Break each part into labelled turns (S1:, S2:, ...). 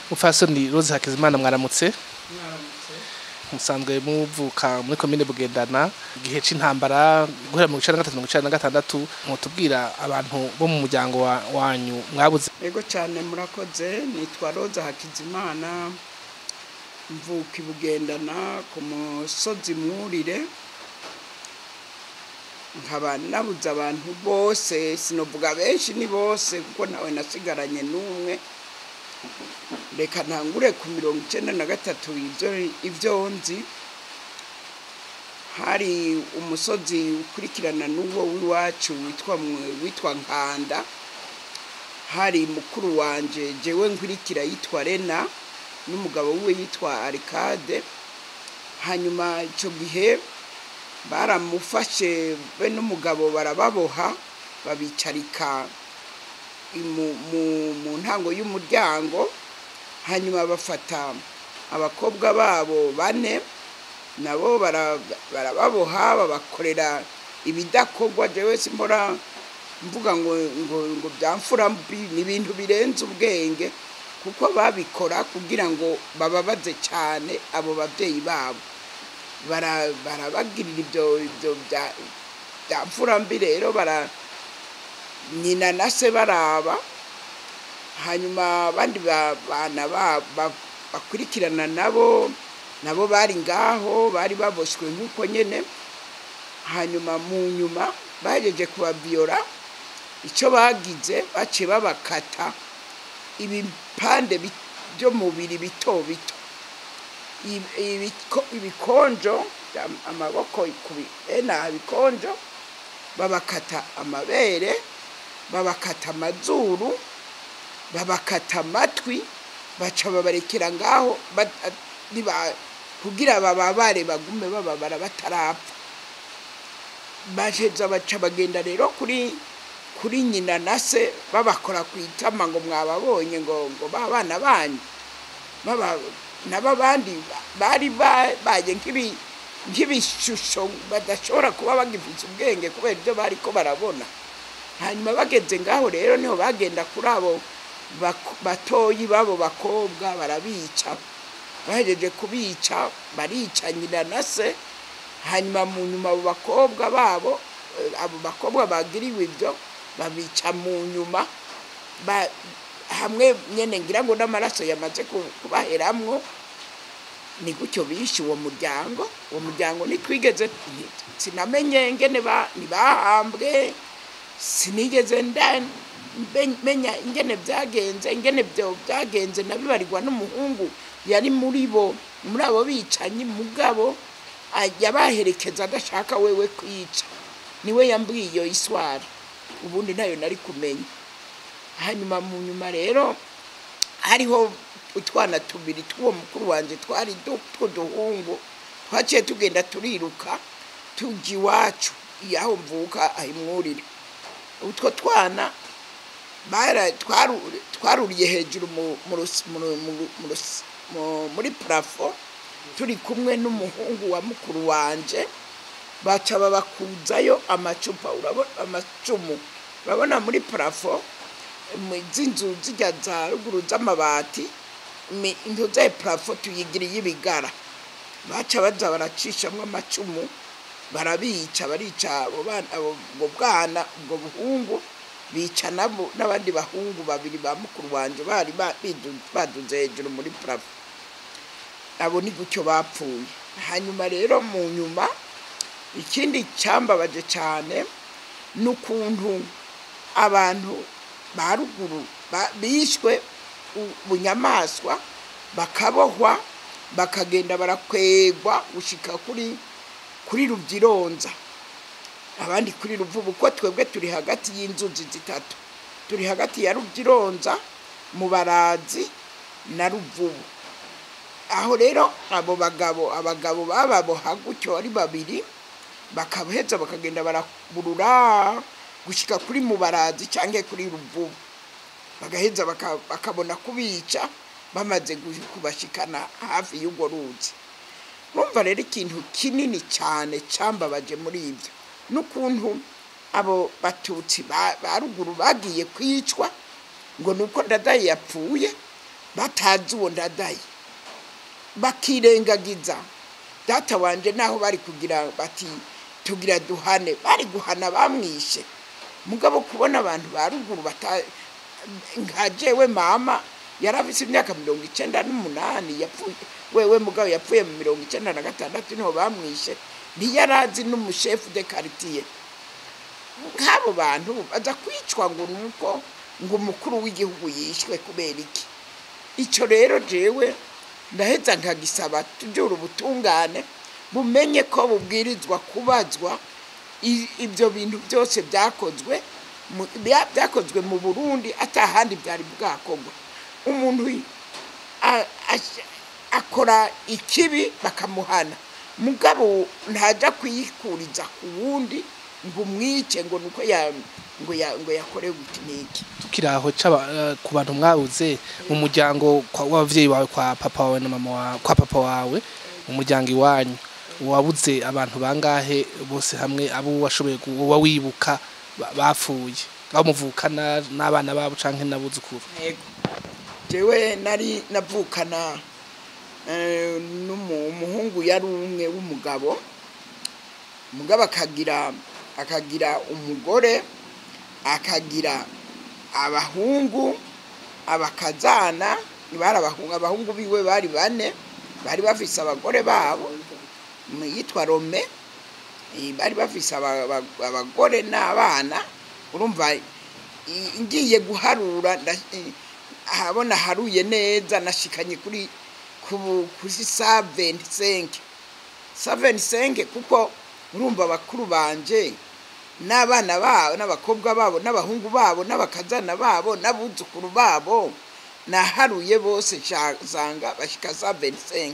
S1: Mupfasoni Rose Hakizimana, mwaramutse. Musanzwe muvuka muri komine Bugendana igihe c'intambara guhera mu 1993 96. Mutubwira abantu bo mu muryango wanyu mwabuze.
S2: Ego cyane, murakoze. Nitwa Roza Hakizimana, mvuka i Bugendana ku musozi Mwurire, nkaba nabuze abantu bose. Sinovuga benshi, ni bose, kuko nawe nasigaranye n'umwe. Reka ntangure ku 93. Ibyo nzi, hari umusozi ukurikirana n'uwo w'iwacu witwa Nkanda. Hari mukuru wanje jewe nkurikira yitwa Rena, n'umugabo we yitwa Arikade. Hanyuma icyo gihe baramufashe be n'umugabo, barababoha, babicarika mu ntango y'umuryango. Hanyuma bafata abakobwa babo bane, nabo barababoha, babakorera ibidakorwa. Jewe simbora mvuga ngo byamfura mbi, ni ibintu birenze ubwenge, kuko babikora kugira ngo bababaze cyane abo babyeyi babo. Barabagirira ibyo bya mfura mbi rero, bara nyina na se baraba. Hanyuma abandi bana bakurikirana nabo bari ngaho, bari baboshywe nk'uko nyene. Hanyuma mu nyuma bahejeje kubabiyora, icyo bagize, baciye babakata ibipande byo mubiri bito bito, ibikonjo, amaboko, ena ibikonjo, babakata amabere, babakata amazuru, babakata amatwi, baca babarekera ngaho kugira bababare, bagume bababara batarapfa. Baheza baca bagenda rero kuri nyina na se, babakora ku itama ngo mwababonye, ngo babana banyu baba nabo. Abandi bari babaye nk'ibishusho, badashobora kuba bagifite ubwenge kubera ibyo bariko barabona. Hanyuma bageze ngaho rero, niho bagenda kuri abo batoyi babo bakobwa, barabica. Bahejeje kubica, barica nyina na se. Hanyuma mu nyuma abo bakobwa babo, abo bakobwa bagiriwe ibyo, babica mu nyuma hamwe nyene ngira ngo n'amaraso yamaze kubaheramwo. Ni gutyo bishe uwo muryango. Uwo muryango ntitwigeze, sinamenye ingene ntibahambwe, sinigeze menya ingene byagenze. Ingene byo byagenze nabibarirwa n'umuhungu yari muri bo, muri abo bicanyi, mugabo yabaherekeza adashaka wewe kwica. Niwe yambwiye iyo histoire, ubundi ntayo nari kumenya. Hanyuma mu nyuma rero hariho utwana tubiri tw'uwo mukuru wanje, twari tw'uduhungu, twaciye tugenda turiruka tujya iwacu aho mvuka ahimwurire. Utwo twana twaruriye hejuru muri plafond turi kumwe n'umuhungu wa mukuru wanje, baca babakuzayo amacupa, urabona amacumu, urabona muri plafond z'inzu zijya za ruguru z'amabati, inzu za plafond tuyigiriye ibigara, baca baza baracishamwo amacumu, barabica, barica abo bana, ubwo bwana, ubwo buhungu, bica nabo n'abandi bahungu babiri ba mukuru wanje bari baduze hejuru muri plafond. Abo ni gutyo bapfuye. Hanyuma rero mu nyuma ikindi cyambabaje cyane N'ukuntu abantu ba ruguru bishwe bunyamaswa, bakabohwa, bakagenda barakwegwa gushika kuri Ruvyironza, abandi kuri Ruvubu, ko twebwe turi hagati y'inzuzi zitatu, turi hagati ya Ruvyironza, Mubarazi na Ruvubu. Aho rero abo bagabo, abagabo bababoha gutyo ari babiri, bakabaheza bakagenda baraburura gushika kuri Mubarazi canke kuri Ruvubu, bagaheza bakabona kubica bamaze kubashikana hafi y'urwo ruzi. Urumva rero ikintu kinini cyane cyambabaje muri ibyo n'ukuntu abo Batutsi ba ruguru bagiye kwicwa ngo nuko Ndadaye yapfuye, batazi uwo Ndadaye, bakirengagiza data wanje. Naho bari kugira bati tugira duhane, bari guhana bamwishe. Mugabo kubona abantu ba ruguru bata nka jewe, mama yarafise imyaka 98 yapfuye wewe, mugabo yapfuye mu 96 niho bamwishe, ntiyarazi n'umu chef de quartier. Nk'abo bantu baza kwicwa ngo nuko ngo umukuru w'igihugu yishwe, kubera iki? Icyo rero jewe ndaheza nkagisaba tujura ubutungane bumenye ko bubwirizwa kubazwa ibyo bintu byose byakozwe mu Burundi, atahandi byari bwakorwa. Umuntu akora ikibi bakamuhana, mugabo ntajya kwikuriza ku wundi ngo umwice ngo nuko ngo yakorewe iki n'iki.
S1: Tukiri aho ku bantu mwabuze mu muryango w'abavyeyi bawe, kwa papa wawe na mama wawe, kwa papa wawe, mu muryango iwanyu wabuze abantu bangahe bose hamwe, abo washoboye uba wibuka bapfuye, abo muvukana n'abana babo canke n'abuzukuru?
S2: Yego, jewe nari navukana n'umuhungu yari umwe w'umugabo, mugabo akagira umugore, akagira abahungu, abakazana. Bari abahungu, abahungu biwe bari bane, bari bafise abagore babo. Yitwa Rome. Bari bafise abagore n'abana. Urumva ngiye guharura, ahabona haruye neza nashikanye kuri 75, 75, kuko urumva bakuru banje n'abana babo n'abakobwa babo n'abahungu babo n'abakazana babo n'abuzukuru babo, naharuye bose nsanga bashika 75,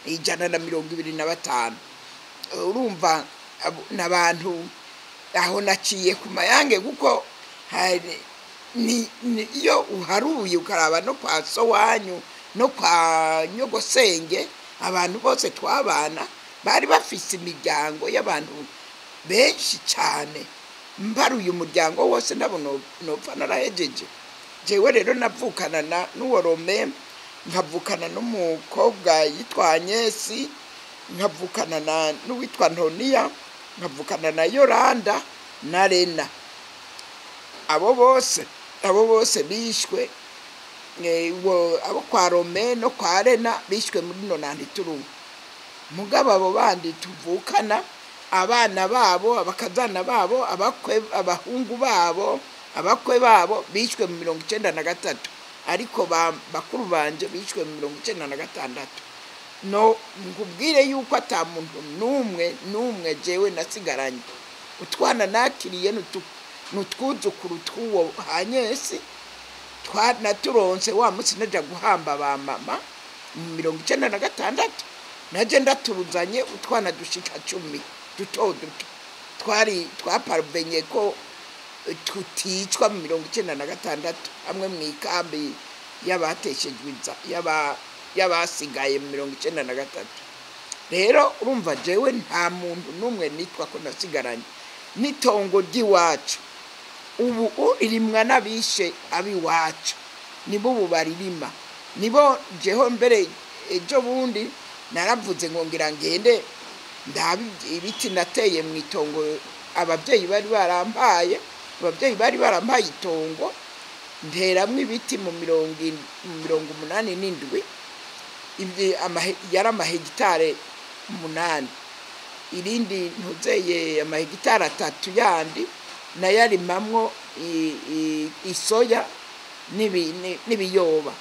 S2: 125. Urumva n'abantu aho naciye ku mayange, kuko hari ni iyo uharuye ukaraba no kwa so wanyu no kwa nyogosenge, abantu bose twabana bari bafise imiryango y'abantu benshi cyane. Mbaruye umuryango wose ndabona nopfa narahejeje. Jewe rero navukana na n'uwo Rome, nkavukana n'umukobwa yitwa Anyesi, nkavukana na n'uwitwa Ntoniya, nkavukana na Yoranda na Rena. Abo bose bishwe, abo kwa Rome no kwa Rena bishwe muri 93. Mugabo abo bandi tuvukana, abana babo, abakazana babo, abakwe, abahungu babo, abakwe babo bishwe mu 93, ariko bakuru banje bishwe mu 96. No nkubwire yuko ata muntu n'umwe n'umwe jewe nasigaranye. Utwana nakiriye nutwuzukuru tw'uwo Hanyesi naturonse wa munsi naja guhamba ba mama mu 96, naje ndaturuzanye utwana dushika 10 duto duto, twari twaparvenye ko tuticwa mu 96 hamwe mu ikambi y'abateshejwe y'abasigaye mu 93. Rero urumva jewe nta muntu n'umwe nitwa ko nasigaranye. N'itongo ry'iwacu ubu irimwa n'abishe ab'iwacu, nibo ubu baririma, nibo. Jeho mbere ejo bundi naravuze ngo ngira ngende ndabe ibiti nateye mu itongo ababyeyi bari barampaye. Ababyeyi bari barampaye itongo nteramwo ibiti mu 87. Yari amahegitare 8, irindi ntuzeye amahegitare 3 yandi. Nayo arimamwo isoya n'ibiyoba.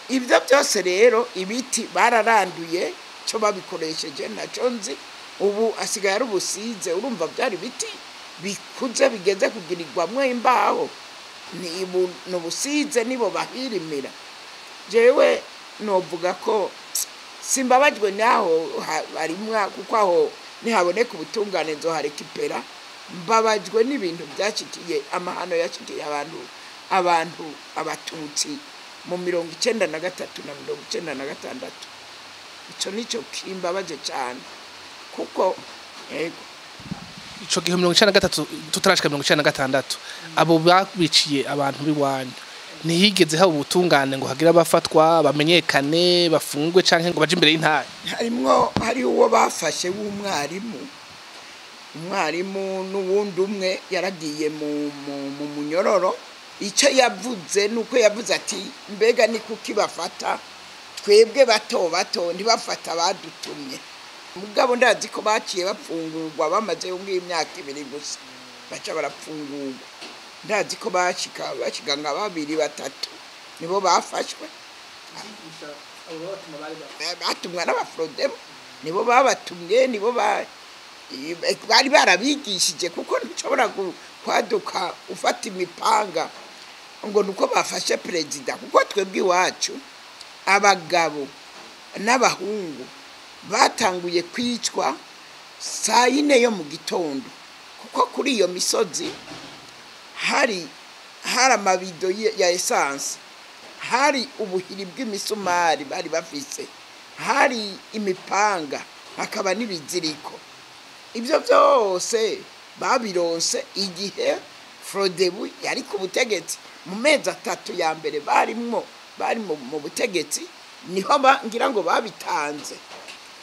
S2: Ibyo byose rero ibiti bararanduye, cyo babikoresheje nacyo nzi. Ubu asigaye ari ubusize. Urumva byari biti bikuze bigeze kugirirwamwo imbaho, ni ubusize, nibo bahirimira. Jewe novuga ko simbabajwe naho harimwa, kuko aho nihaboneka ubutungane nzoharekipera. Mbabajwe n'ibintu byashikiye, amahano yashikiye abantu abatutsi mu 93 na 96. Ico nico kimbabaje cyane, kuko yego.
S1: Ico gihe 93 tutarashika 96, abo babiciye abantu biwanyu ntihigeze haba ubutungane ngo hagire abafatwa bamenyekane, bafungwe canke ngo baje imbere y'intare?
S2: Harimwo, hari uwo bafashe w'umwarimu, umwarimu n'uwundi umwe yaragiye mu munyororo. Icyo yavuze nuko yavuze ati: "Mbega ni kuki bafata twebwe bato bato, ntibafata badutumye?" Mugabo ndazi ko baciye bapfungurwa, bamaze nk'imyaka 2 gusa baca barapfungurwa. Ndazi ko bashika nka babiri batatu nibo bafashwe, batumwa n'abafrodemo, nibo babatumye, nibo bari barabigishije, kuko ntushobora kwaduka ufata imipanga ngo nuko bafashe perezida. Kuko twebwe iwacu abagabo n'abahungu batanguye kwicwa saa 4 yo mu gitondo, kuko kuri iyo misozi hari amabido ya essence, hari ubuhiri bw'imisumari bari bafise, hari imipanga, hakaba n'ibiziriko. Ibyo byose babironse igihe Frodebu yari ku butegetsi. Mu mezi 3 ya mbere bari mu butegetsi, niho ngira ngo babitanze,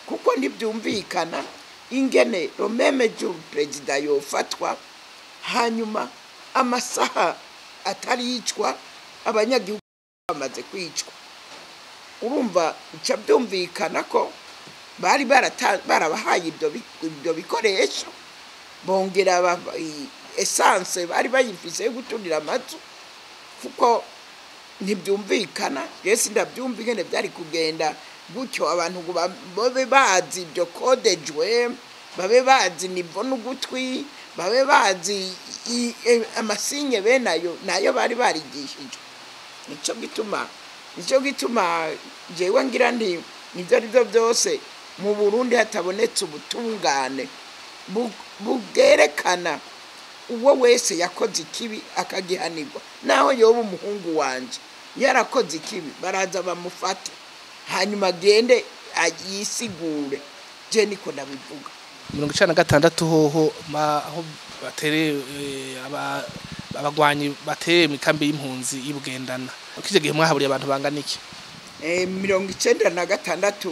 S2: kuko ntibyumvikana ingene romeme ju perezida yofatwa hanyuma amasaha ataricwa abanyagihugu bamaze kwicwa. Urumva ica byumvikana ko bari barabahaye ibyo bikoresho, bongera essence bari bayifise yo guturira amazu, kuko ntibyumvikana. Yesi ndabyumva ingene byari kugenda gutyo, abantu ngo babe bazi ibyo kodejwe, babe bazi nivo n'ugutwi, babe bazi amasinye bene ayo nayo bari barigishijwe. Nico gituma jewe ngira nti nivyo arivyo byose mu Burundi hatabonetse ubutungane bwerekana uwo wese yakoze ikibi akagihanirwa, naho yoba umuhungu wanje yarakoze ikibi, baraza bamufate hanyuma agende yisigure. Je niko ndabivuga.
S1: 96 hoho aho batere abagwanyi bateye imikambi y'impunzi y'Ibugendana, kije gihe mwahaburiye abantu bangana iki?
S2: 96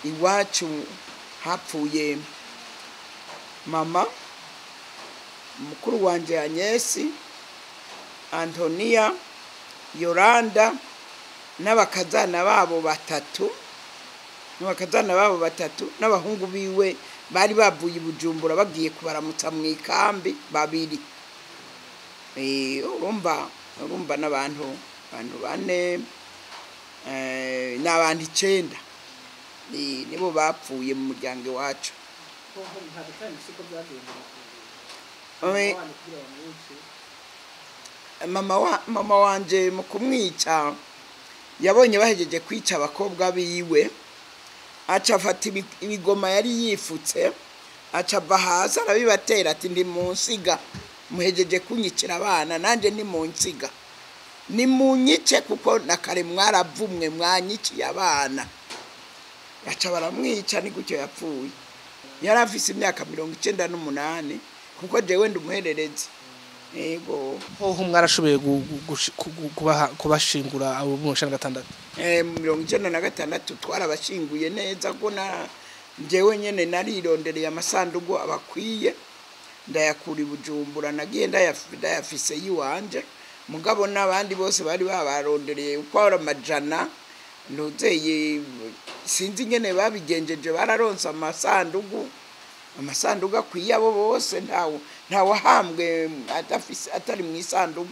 S2: iwacu hapfuye mama, mukuru wanje Agnes, Antonia, Yolanda n'abakazana babo batatu, n'abahungu biwe bari bavuye Bujumbura bagiye kubaramutsa mu ikambi babiri. Urumva n'abantu bane, n'abantu 9 nibo bapfuye mu muryango wacu. Mama wanje mu kumwica yabonye bahejeje kwica abakobwa biwe, aca afata ibigoma yari yifutse, aca ava hasi arabibatera ati: "Ndi munsiga, muhejeje kunyicira abana, nanje ni munsiga, ni munyice kuko na kare mwaravumwe mwanyiciye abana." Aca baramwica, ni gutyo yapfuye. Yari afise imyaka 98, kuko jewe ndi umuhererezi. Yego.
S1: Hoho mwarashoboye kubashingura abo mu 96?
S2: 96 twarabashinguye neza, ko na jewe nyene narirondereye amasandugu abakwiye ndayakura i Bujumbura, nagiye ndayafise yiwanje. Mugabo n'abandi bose bari babarondereye uko ari amajana ntuzeye, sinzi ingene babigenjeje, bararonse amasandugu. Amasanduku akwiye abo bose, ntawahambwe adafise atari mu isanduku,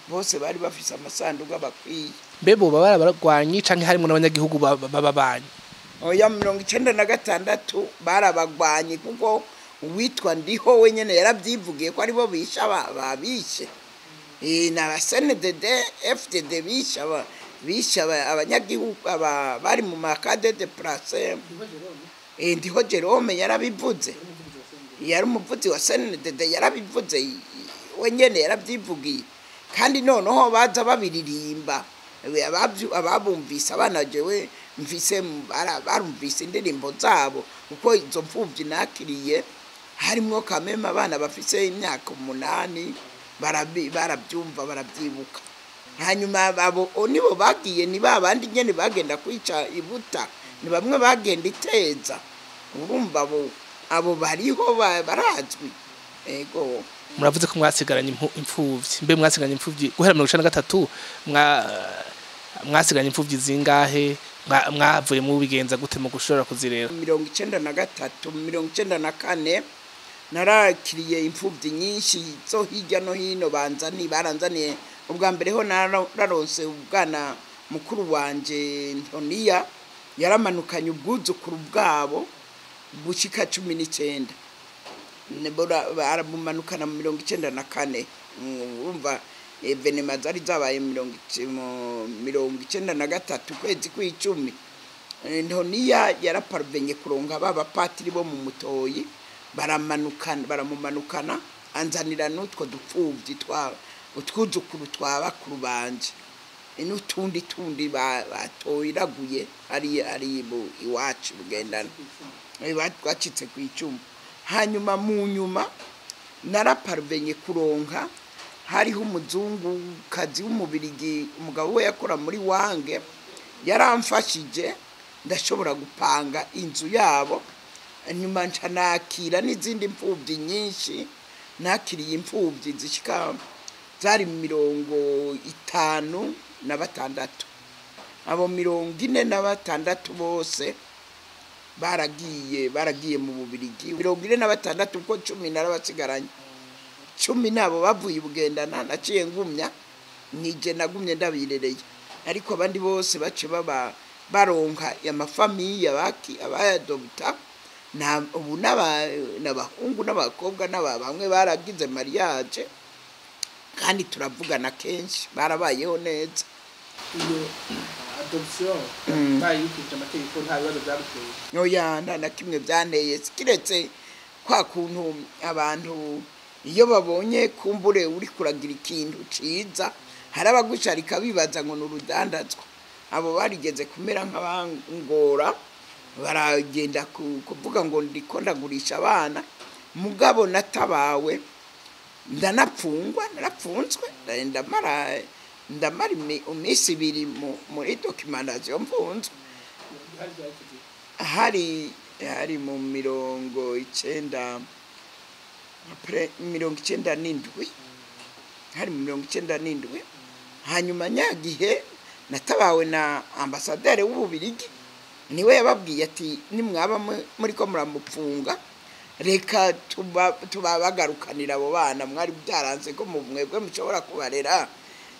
S2: bose bari bafise amasanduku abakwiye.
S1: Mbe boba barabarwanyi canke harimo n'abanyagihugu bababanyi?
S2: Oya, 96 barabagwanyi, kuko uwitwa Ndiho wenyene yaravyivugiye ko aribo bisha babishe. Ni aba CNDD FDD bisha abanyagihugu bari mu ma camps de déplacés. Ndiho Jerome yarabivuze, yari umuvuzi wa CNDD, yarabivuze wenyene, yaravyivugiye. Kandi noneho baza babiririmba, ababumvise abana jewe mvise barumvise indirimbo zabo, kuko izo mfuvyi nakiriye harimwo kameme abana bafise imyaka 8, barabyumva barabyibuka. Hanyuma abo nibo bagiye, ni babandi nyene bagenda kwica ibuta, ni bamwe bagenda iteza. Urumva abo bariho barazwi. Ego.
S1: Muravuze ko mwasigaranye imfuvyi, mbe mwasigaranye imfuvyi guhera 93, mwasigaranye imfuvyi zingahe? Mwavuye mu bigenza gute mu gushobora kuzirera?
S2: 93, 94 narakiriye imfuvyi nyinshi zo hirya no hino, baranzaniye. Ubwa mbere ho nararonse ubwana mukuru wanje Ntoniya, yaramanukanye ubwuzukuru bwabo bushika 19, baramumanukana mu 94. Urumva événements zari zabaye 93 kwezi kw'icumi. Ntoniya yaraparvenye kuronka ba bapatiri bo mu Mutoyi, baramumanukana, anzanira n'utwo dupfuvyi utwuzukuru twa bakuru banje n'utundi tundi batoiraguye ari iwacu Bugendana, twacitse ku icumu. Hanyuma mu nyuma naraparvenye kuronka, hariho umuzungu kazi w'umubirigi, umugabo we yakora muri wange, yaramfashije ndashobora gupanga inzu yabo. Nyuma nca nakira n'izindi mfuvyi nyinshi, nakiriye imfuvyi zishika zari 56. Abo 46 bose baragiye mu Bubirigi. 46 kuko 10 narabasigaranye, 10 nabo bavuye Bugendana, naciye ngumya nije nagumye ndabirereye, ariko abandi bose bace baba baronka amafamiye abayadopta, ubu n'abahungu n'abakobwa n'aba bamwe baragize mariage, kandi turavugana kenshi, barabayeho neza.
S1: Iyo adoption bayikurikije amategeko nta bibazo byaguteye?
S2: Oya, nta na kimwe byanteye, kiretse kwa kuntu abantu iyo babonye kumbure uri kuragira ikintu ciza, hari abagusharika bibaza ngo ni urudandazwa. Abo barigeze kumera nk'abangora, baragenda kuvuga ngo ndiko ndagurisha abana, mugabo natabawe ndanapfungwa, narapfunzwe, ndamara iminsi 2 muri documentation mfunzwe. Hari mu 97, hari mu 97. Hanyuma nyagihe natabawe na ambasaderi w'Ububirigi, niwe yababwiye ati nimwaba muri ko muramupfunga, reka tubabagarukanira abo bana mwari byaranze ko mwebwe mushobora kubarera,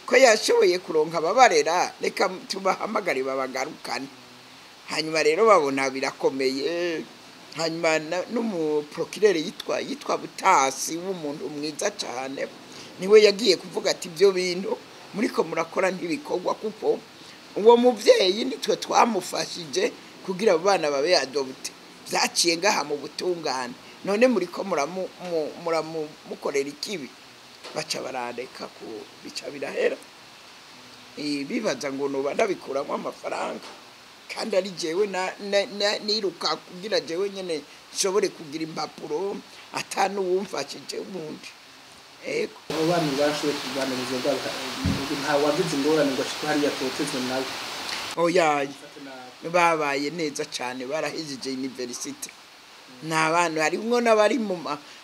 S2: ko yashoboye kuronka ababarera, reka tubahamagare babagarukane. Hanyuma rero babona birakomeye. Hanyuma n'umuprocureur yitwa Butasi, w'umuntu mwiza cyane, niwe yagiye kuvuga ati ibyo bintu muriko murakora ntibikorwa, kuko uwo muvyeyi nitwe twamufashije kugira abo bana babe adopte, vyaciye ngaha mu butungane, none muriko muramukorera ikibi. Baca barareka ku bica birahera. Bibaza ngo noba ndabikuramwo amafaranga, kandi ari jewe niruka kugira jewe nyene nshobore kugira impapuro, atanu wumfashije ubundi. Ego.
S1: Abo bana bashoboye kurwana ubuzima bwabo, nta wagize ingorane ngo ashike hariya atotezwe nawe?
S2: Oya, babaye neza cyane, barahejeje university. Ni abantu harimwo n'abari mu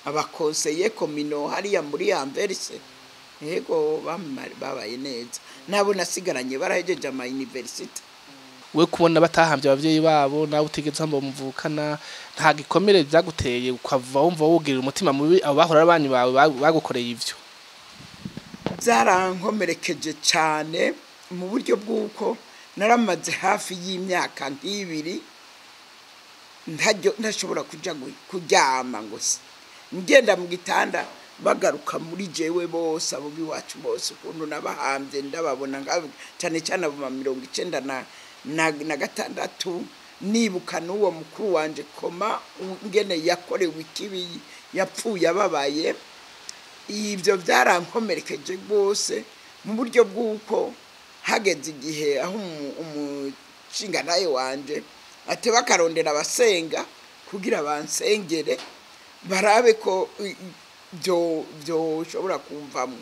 S2: abakonseye komino hariya muri Anvers. Yego, babaye neza, nabo nasigaranye barahejeje ama university.
S1: We kubona batahambye abavyeyi babo, nawe utigeze uhamba muvukana, nta gikomere vyaguteye ukava wumva wugirira umutima mubi abo bahora ari abanyu bawe bagukoreye ivyo?
S2: Byarankomerekeje cyane mu buryo bw'uko naramaze hafi y'imyaka nk'ibiri ntashobora kuja kuryama ngo ngenda mu gitanda, bagaruka muri jewe bose, abo b'iwacu bose, ukuntu nabahambye ndababona, cyane cyane abo ma 96, nibuka n'uwo mukuru wanje Koma ngene yakorewe ikibi, yapfuye ababaye. Ibyo byarankomerekeje rwose mu buryo bw'uko hageze igihe aho umushingantahe wanje ateba akarondera abasenga kugira bansengere barabe ko byoshobora kumvamwo.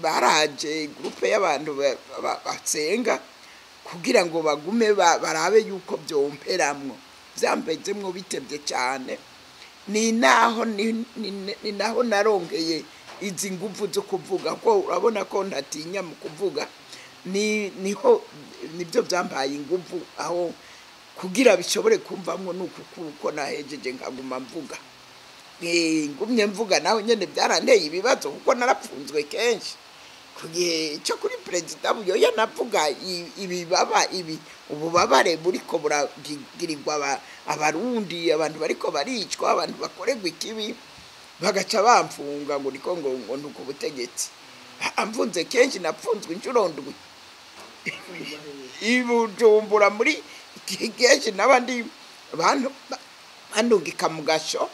S2: Baraje groupe y'abantu basenga kugira ngo bagume barabe yuko byomperamwo. Byampezemwo bitevye cyane. Ni naho ni naho narongeye izi nguvu zo kuvuga, ko urabona ko ntatinya mu kuvuga. Ni niho nibyo byambaye inguvu aho kugira bishobore kumvamwo, nuko kuko nahejeje nkaguma mvuga. Ngumye mvuga naho nyene byaranteye ibibazo, kuko narapfunzwe kenshi ku gihe cyo kuri perezida Buyoya. Navuga ibibaba ibi ububabare buriko buragirirwa Abarundi, abantu bariko baricwa, abantu bakorerwa ikibi, bagaca bamfunga ngo niko ngo ntuko ubutegetsi. Amfunze kenshi, napfunzwe inshuro ndwi i Bujumbura muri kenshi, n'abandi bantu bandungika mu gasho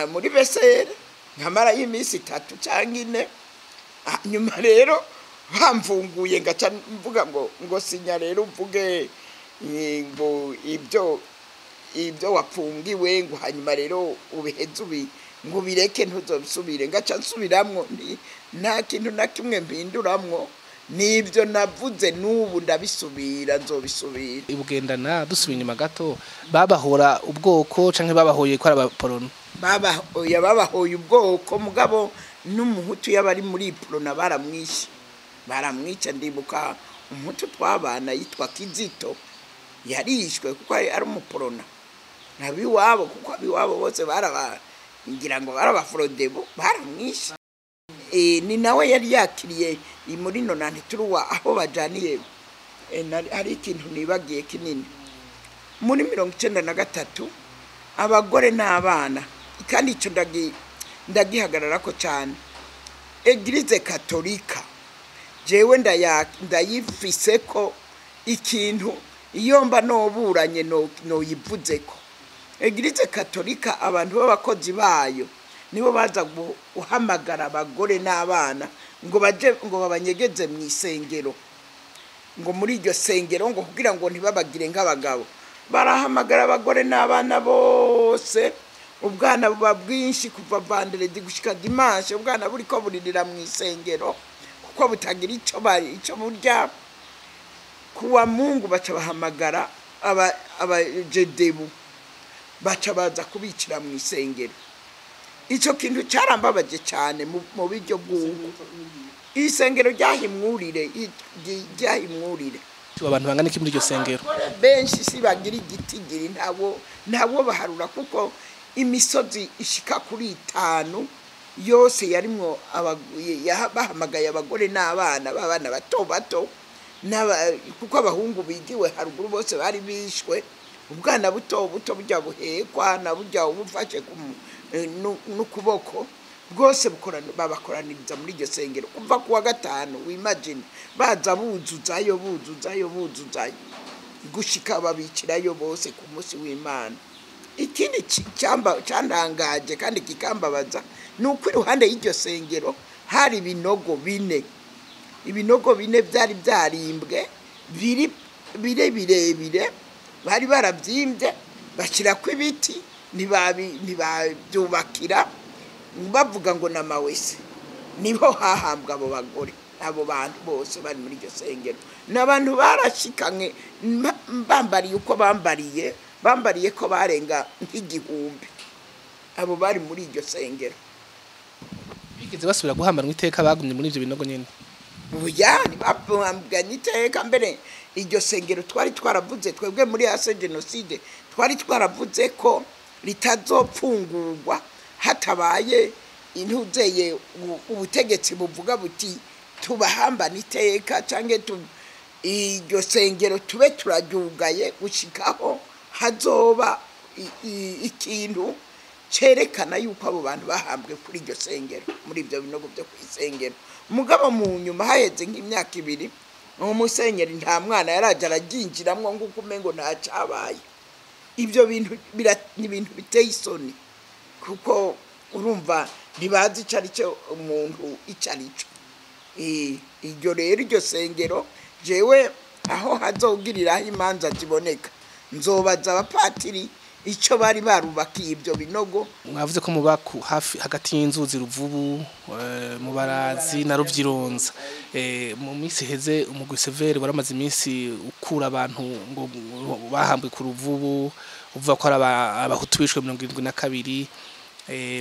S2: muri besere nkamara y'iminsi 3 canke 4. Nyuma rero bamfunguye ngaca mvuga ngo sinya rero uvuge ngo ibyo wapfungiwe, ngo hanyuma rero ubiheze ubi ngo bireke ntuzobisubire. Ngaca nsubiramwo nta kintu na kimwe mpinduramwo, nibyo navuze n'ubu ndabisubira, nzobisubira.
S1: Ibugendana, dusubiye inyuma gato, babahora ubwoko canke babahoye ko ari abaporona?
S2: Oya, babahoye ubwoko, mugabo n'umuhutu yabari muri Iprona baramwishe, baramwica. Ndibuka umuhutu twabana yitwa Kizito yarishwe kuko ari umuporona, abiwabo, kuko abiwabo bose baraba ngira ngo barabafrodebo, baramwishe. Ni nawe yari yakiriye muri 93 aho bajaniye. Hari ikintu nibagiye kinini muri 93, abagore n'abana, kandi ico ndagihagararako cyane. Église Katolika jewe ndayifise ko ikintu, iyo mba noburanye noyivuzeko. Église Katolika, abantu b'abakozi bayo nibo baza guhamagara abagore n'abana ngo baje ngo babanyegeze mu isengero, ngo muri iryo sengero, ngo kugira ngo ntibabagire nk'abagabo. Barahamagara abagore n'abana bose, ubwana buba bwinshi kuva vendredi gushika dimanche, ubwana buriko buririra mu isengero kuko butagira ico bari ico burya. Kuwa Mungu baca bahamagara abajedebu, baca baza kubicira mu isengero. Ico kintu carambabaje cyane mu buryo bw'ubu isengero ryahimwurire ryahimwurire.
S1: Abantu bangana iki muri iryo sengero?
S2: Benshi, si bagira igitigiri, ntabo baharura, kuko imisozi ishika kuri 5 yose yarimwo bahamagaye abagore n'abana, b'abana bato bato, kuko abahungu bigiwe haruguru bose bari bishwe. Ubwana buto buto burya buhekwa na burya ubufashe n'ukuboko bwose babakoraniriza muri iryo sengero kuva kuwa gatanu. Wimagine baza buzuzayo, buzuzayo, buzuzayo gushika babicirayo bose ku munsi w'Imana. Ikindi cyantangaje kandi kikambabaza ni uko iruhande y'iryo sengero hari ibinogo bine. Ibinogo bine byari byarimbwe biri bire birebire, bari barabyimbye bashyirako ibiti, ntibabyubakira, bavuga ngo ni amawese. Niho hahambwa abo bagore, abo bantu bose bari muri iryo sengero. Ni abantu barashikanye bambariye uko bambariye, bambariye ko barenga nk'igihumbi abo bari muri iryo sengero.
S1: Bigeze basubira guhambanwa iteka? Bagumye muri ivyo binogo nyene?
S2: Oya, ntibahambanye iteka. Mbere iryo sengero twari twaravuze, twebwe muri ase jenoside twari twaravuze ko ritazopfungurwa hatabaye intuzeye ubutegetsi buvuga buti tubahambane iteka, cyangwa iryo sengero tube turaryugaye gushikaho hazoba ikintu cerekana yuko abo bantu bahambwe kuri iryo sengero, muri ibyo binogo byo ku isengero. Mugabo mu nyuma haheze nk'imyaka 2, umusenyeri nta mwana yaraje araryinjiramwo nguko umengo nta cabaye. Ibyo bintu ni ibintu biteye isoni, kuko urumva ntibazi ico ari cyo umuntu ico ari cyo. Iryo rero iryo sengero jewe aho hazogiriraho imanza ziboneka, nzobaza abapatiri icyo bari barubakiye ibyo binogo.
S1: Mwavuze ko muba hafi hagati y'inzuzi Ruvubu, Mubarazi na Ruvyironza. Mu minsi iheze umugwi Severe waramaze iminsi ukura abantu ngo bahambwe ku Ruvubu, uvuga ko ari abahutu bishwe 72,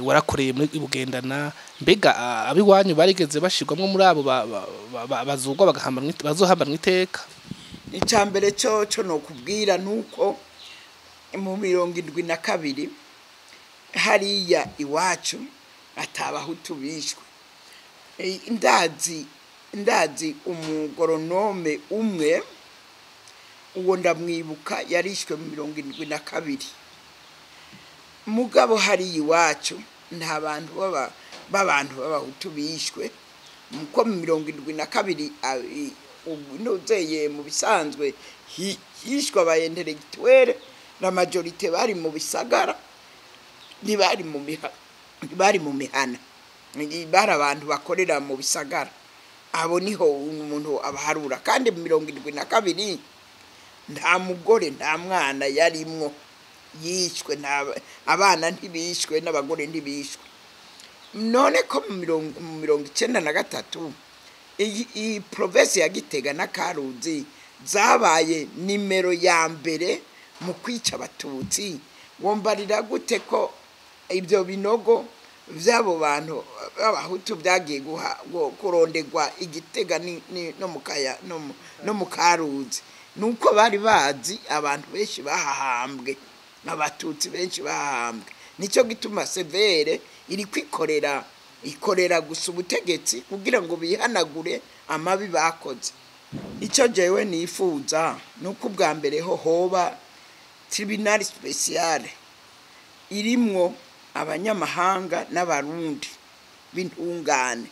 S1: warakoreye muri Bugendana. Mbega abiwanyu barigeze bashirwamwo muri abo bazugwa bazohambanwa iteka?
S2: Icya mbere cyo nokubwira nuko mu 72 hariya iwacu atabahutu bishwe. Ndazi umugoronome umwe, uwo ndamwibuka, yarishwe mu 72. Mugabo hariya iwacu nta bantu b'abantu b'abahutu bishwe, muko mu 72 nuzeye mu bisanzwe hishwe aba intellectuel, la majorité bari mu bisagara, ntibari mu mihana, bari abantu bakorera mu bisagara. Abo niho umuntu abaharura. Kandi mu 72 nta mugore nta mwana yarimwo yishwe, abana ntibishwe n'abagore ntibishwe. None ko mu 93 iyi province ya Gitega na Karuzi zabaye nimero ya mbere mu kwica abatutsi, wombarira gute ko ibyo binogo by'abo bantu b'abahutu byagiye kurondegwa Igitega no mu Karuzi? Nuko bari bazi abantu benshi bahahambwe, abatutsi benshi bahahambwe. Nicyo gituma Severe iri kwikorera, ikorera gusa ubutegetsi kugira ngo bihanagure amabi bakoze. Icyo jewe nifuza nuko ubwa mbere ho hoba tribunal spéciale irimwo abanyamahanga n'abarundi b'intungane,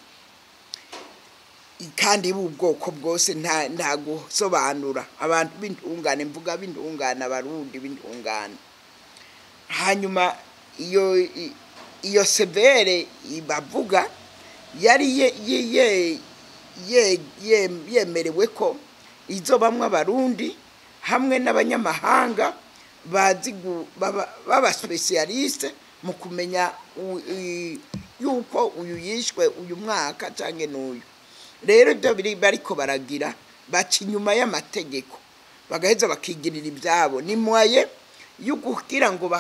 S2: kandi b'ubwoko bwose, nta gusobanura, abantu b'intungane, mvuga b'intungane, abarundi b'intungane. Hanyuma iyo Severe bavuga yari yemerewe ko izobamwe abarundi hamwe n'abanyamahanga bazi baba spécialiste mu kumenya yuko uyu yishwe uyu mwaka canke n'uyu. Rero ibyo biri bariko baragira baca inyuma y'amategeko, bagaheza bakigirira ibyabo. Ni mwaye yo kugira ngo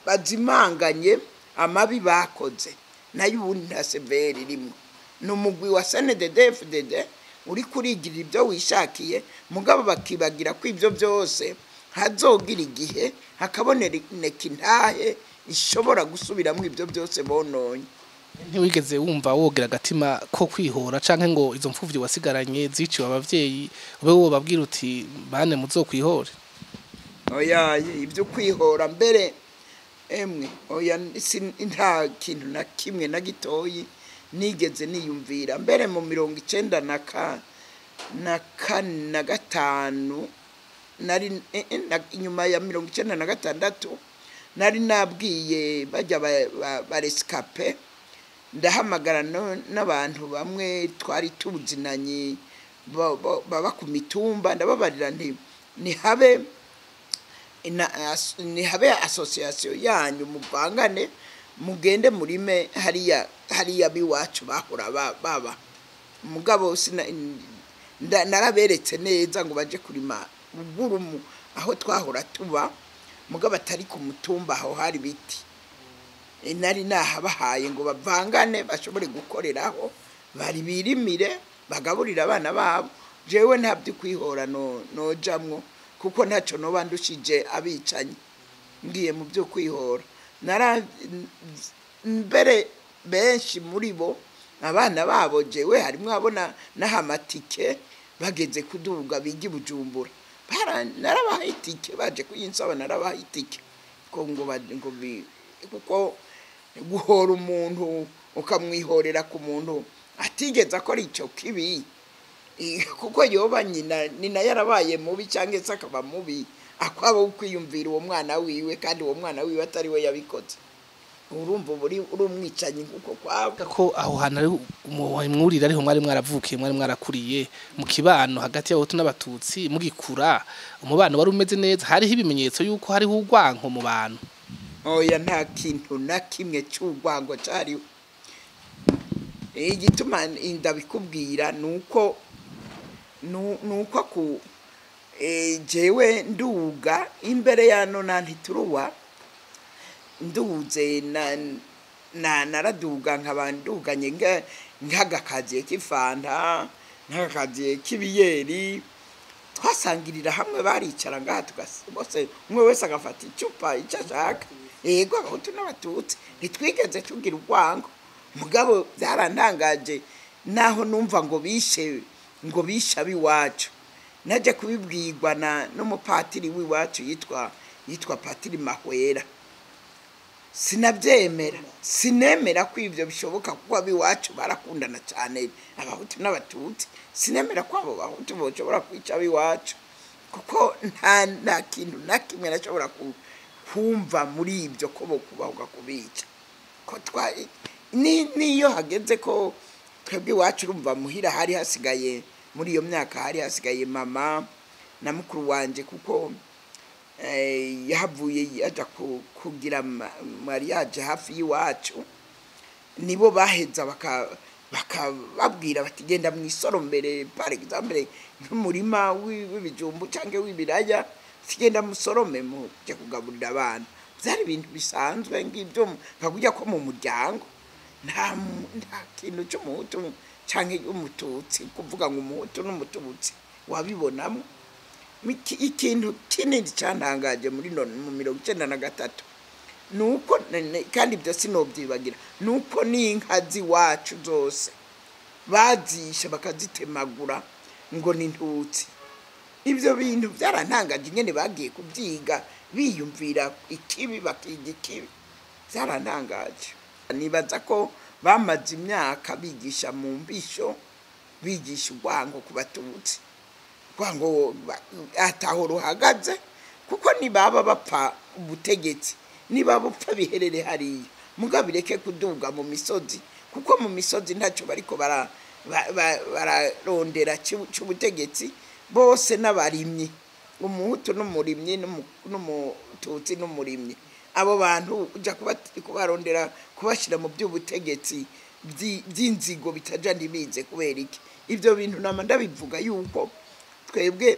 S2: bazimanganye amabi bakoze, nayo ubundi nta Severe irimo. Ni umugwi wa CNDD-FDD uri kurigirira ibyo wishakiye, mugabo bakibagira ko ibyo byose hazogira igihe hakaboneka intahe ishobora gusubiramo ibyo byose bononye.
S1: Ntiwigeze wumva wogira agatima ko kwihora, canke ngo izo mfuvyi wasigaranye ziciwe abavyeyi ube wobabwira uti bane muzokwihore?
S2: Oya, ibyo kwihora mbere emwe oya, nta kintu na kimwe na gitoyi nigeze niyumvira. Mbere mu 95 nari inyuma ya 96 nari nabwiye bajya barescape, ndahamagara n'abantu bamwe twari tuzinanye baba ku mitumba, ndababarira nti nihabe association yanyu muvangane mugende murime hariya biwacu bahora baba. Mugabo naraberetse neza ngo baje kurima ugurumu aho twahora tuba, mugabo atari ku mutumba aho hari biti. Nari nahabahaye ngo bavangane bashobore gukoreraho bari birimire. Bagaburira abana babo. Jewe ntabyo kwihora no nojamwo, kuko ntacyo noba ndushije abicanyi ngiye mu byo kwihora. Nara mbere benshi muri bo abana babo, jewe harimwo abona n'ahamatike bageze kuduga biga i Bujumbura, narabaha itike, baje kuyinsaba narabaha itike ko ngo kuko guhora umuntu ukamwihorera ku muntu atigeze akora icyo kibi, kuko yoba nyina nina yarabaye mubi cyangwa se akaba mubi akwaba ukwiyumvira uwo mwana wiwe, kandi uwo mwana wiwe atari we yabikoze, urumva uri umwicanyi nkuko kwabo.
S1: Ko aho hantu ari mwurira ariho mwari mwaravukiye, mwari mwarakuriye mu kibano hagati y'abahutu n'abatutsi, mugikura umubano wari umeze neza, hariho ibimenyetso yuko hariho urwanko mu bantu?
S2: Oya, nta kintu na kimwe cy'urwango cyariho. Igituma ndabikubwira nuko ku jewe nduga imbere ya nona ntituruwa nduze na naraduga nkaba nduganye nk'agakaziye k'ifanta, nk'agakaziye k'ibiyeri, twasangirira hamwe, baricara ngaha bose umwe wese agafata icupa icyo ashaka. Yego, abahutu n'abatutsi ntitwigeze tugira urwango. Mugabo byarantangaje naho numva ngo bishe abiwacu, najya kubibwirwa n'umupatiri w'iwacu yitwa Patiri Mahwera, sinabyemera, sinemera ko ibyo bishoboka, kuko abiwacu barakundana cyane abahutu n'abatutsi, sinemera ko abo bahutu boshobora kwica abiwacu, kuko nta kintu na kimwe nashobora kumva muri ibyo ko bo kubahuka kubica. Ko niyo hageze ko twebwe iwacu urumva muhira hari hasigaye muri iyo myaka hari hasigaye mama na mukuru wanje, kuko yahavuye aja kugira mariage hafi y'iwacu, nibo baheza bakababwira bati genda mwisorombere, par exemple nk'umurima w'ibijumbu cyangwa w'ibiraya, genda musorome muje kugaburira abana. Byari ibintu bisanzwe ngibyo nkakujya ko mu muryango nta kintu cy'umuhutu cyangwa umututsi, kuvuga ngo umuhutu n'umututsi wabibonamo. Ikintu kinini cyantangaje muri mu 1993 nuko, kandi ibyo sinobyibagira, nuko n'inka z'iwacu zose bazishe bakazitemagura ngo ni ntutsi. Ibyo bintu byarantangaje nyene bagiye kubyiga biyumvira ikibi bakiga ikibi, byarantangaje. Nibaza ko bamaze imyaka bigisha mu mbisho, bigisha urwango ku batutsi, urwango ataho ruhagaze, kuko nibaba bapfa ubutegetsi, niba bupfa biherere hariya, mugabo bireke kuduga mu misozi, kuko mu misozi ntacyo bariko bararondera cy'ubutegetsi. Bose n'abarimyi, umuhutu n'umurimyi n'umututsi n'umurimyi, abo bantu uja kubarondera kubashira mu by'ubutegetsi by'inzigo bitaja ntibize kubera iki. Ibyo bintu nama ndabivuga yuko twebwe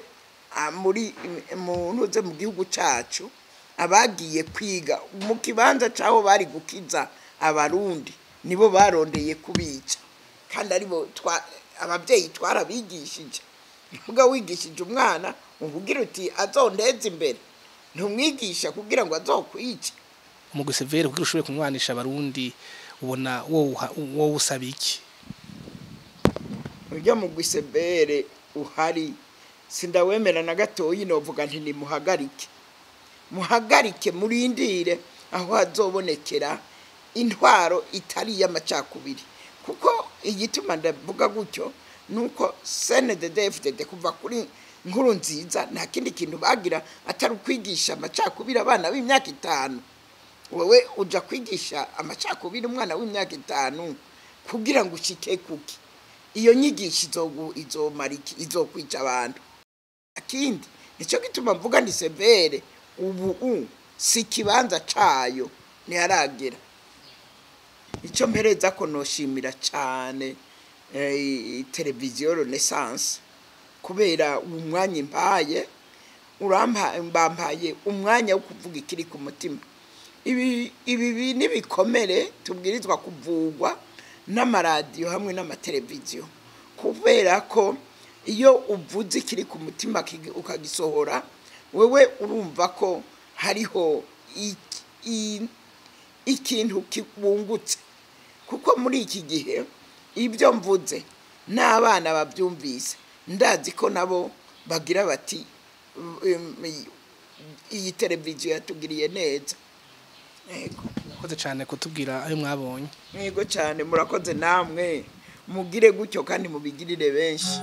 S2: muri mu ntuze mu gihugu cacu abagiye kwiga mu kibanza caho bari gukiza abarundi nibo barondeye kubica, kandi aribo ababyeyi twarabigishije. Muga wigishije umwana uvugira uti azondeze imbere, ntumwigisha kugira ngo azokwice.
S1: Umugwi Severe kugira ushobore kunywanisha abarundi, ubona wowe usaba iki?
S2: Urya mugwi Severe uhari sindawemera na gatoyi, novuga nti nimuhagarike, muhagarike murindire aho hazobonekera intwaro itari y'amacakubiri. Kuko igituma ndavuga gutyo nuko CNDD-FDD kuva kuri nkuru nziza nta kindi kintu bagira atari ukwigisha amacakubiri abana b'imyaka 5. Wewe uja kwigisha amacakubiri umwana w'imyaka 5 kugira ngo ushike kuki? Iyo nyigisho izomara iki? Izokwica abantu. Akindi nico gituma mvuga ni Severe ubu si kibanza cayo ntiharagera. Icyo mpereza ko noshimira cyane televiziyo Renaissance, kubera umwanya impaye, bampaye umwanya wo kuvuga ikiri ku mutima. Ibi n'ibikomere tubwirizwa kuvugwa n'amaradiyo hamwe n'amateleviziyo, Kubera ko iyo uvuze ikiri ku mutima ukagisohora, wewe urumva ko hariho ikintu kibungutse. Kuko muri iki gihe ibyo mvuze n'abana babyumvise, ndazi ko nabo bagira bati: "Iyi televiziyo yatugiriye neza." Yego.
S1: Murakoze cyane kutubwira ayo mwabonye.
S2: Yego cyane, murakoze namwe. Mugire gutyo kandi mubigirire benshi.